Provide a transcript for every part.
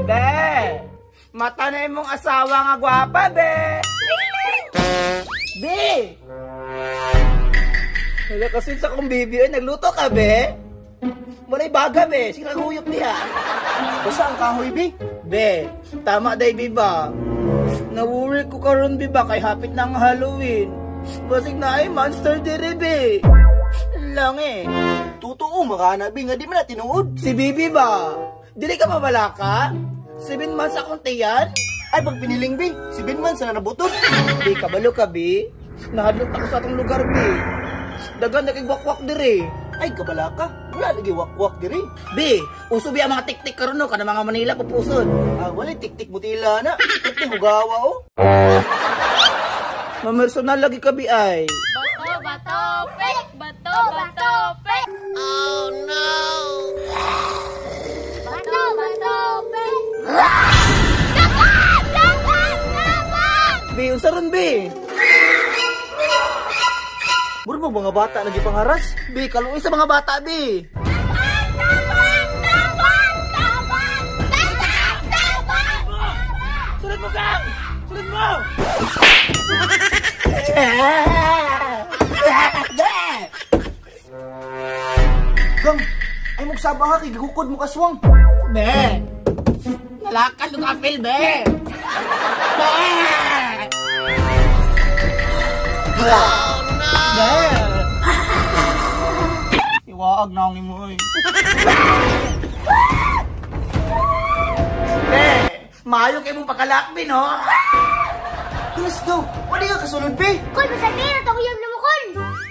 Be! Mata na imong asawa nga gwapa, be! Be! Wala kasi sa kong bibi, ay, nagluto ka, be? Wala'y baga, be. Sige, naguyop niya. Basta ang kahoy, be. Be, tama day, be ba? Nawuri ko karon, be ba, kay hapit na ang Halloween. Basig na ay monster diri, be. Lang eh. Totoo, makana, be, nga di man na tinuod. Si Bibi ba? Dili ka mabalaka? 7 months akong tiyan? Ay, pag piniling, be, 7 months na nabutod. Be, kabalo ka, be. Nahadlok ako sa atong lugar, be. Dagan nakigwakwak diri. Ay, kabalaka. Wala lagi wakwak diri. Be, uso bi ang mga tik-tik karon no kana mga Manila pupusod. Ah, wala tik-tik mutila na. Tik-tik hugawa oh. Mamersonal lagi ka bi ay. Bato, bato, pek! Bato, bato, pek! Oh no! Bato, bato, pek! Dagan! Dagan! Dagan! Be, unsa ron be? Mura mo mga bata lagi pangharas. Be, kaluoy sa mga bata, be. Dagan! Dagan! Dagan! Dagan! Dagan! Sulod mo, gang! Sulod mo! Gang, ay magsaba ka kay gigukod mo kaswang. Be! Nalakad ng apel, be! Be! Oh, no! Be! Iwaag na ang imo, eh. Be! Maayo kay mong pakalakbi, no? Let's go! Wala ka kasulod, be! Kol, basta di na itong uyab na mo, Kol!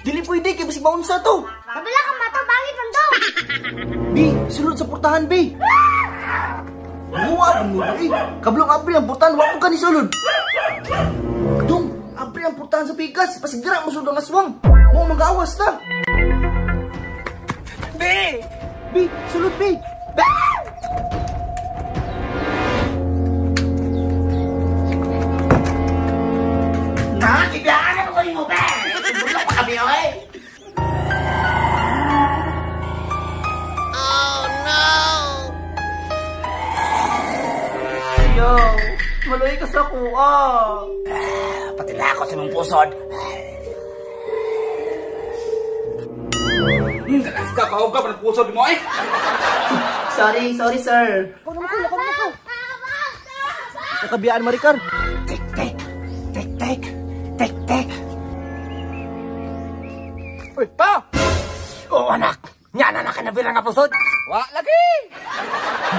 Dili pwede, kay basig maunsa to! Kabila ka mato, bangit man to! Bi, sulod sa portahan, bi! Muwa mo, eh! Kablong abri ang portahan, wa mo ka ni sulod! Dong, abri ang portahan sa pikas, basig dira mo sulod ang aswang! Mo mag-awas ta! Bi! Bi, sulod, bi! Be! Na, ibiyaan na ko mo, be! Bulok pa kami, oy! Oh, no! Yo, maluhi ka sa kuha. Patila ako sa mong pusod. Dalas ka, kahog ka, parang pusod mo eh. Sorry, sorry, sir. Nakabiyaan, Maricar. Tik, tik, tik, tik, tik, tik. Uy, pa! Oo, anak. Nga na nakanabira nga pusod. Wa lagi!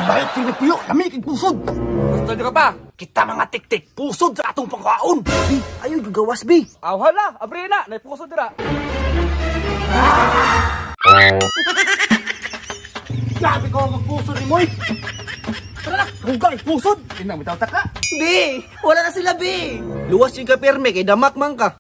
Bakit tinapuyo? Lamig ang pusod! Gusto nyo ka pa? Kita mga tik-tik, pusod sa atong pangkaon. Bi, ayaw yung gawas, bi. Aw, hala, abri na, naipusod dira. Grabe ko ang pusod ni Moy! Tara na, hugang pusod! Inang bitaw ta ka. Bi, wala na sila, Bi. Luwas yung kapirme kay damak man ka.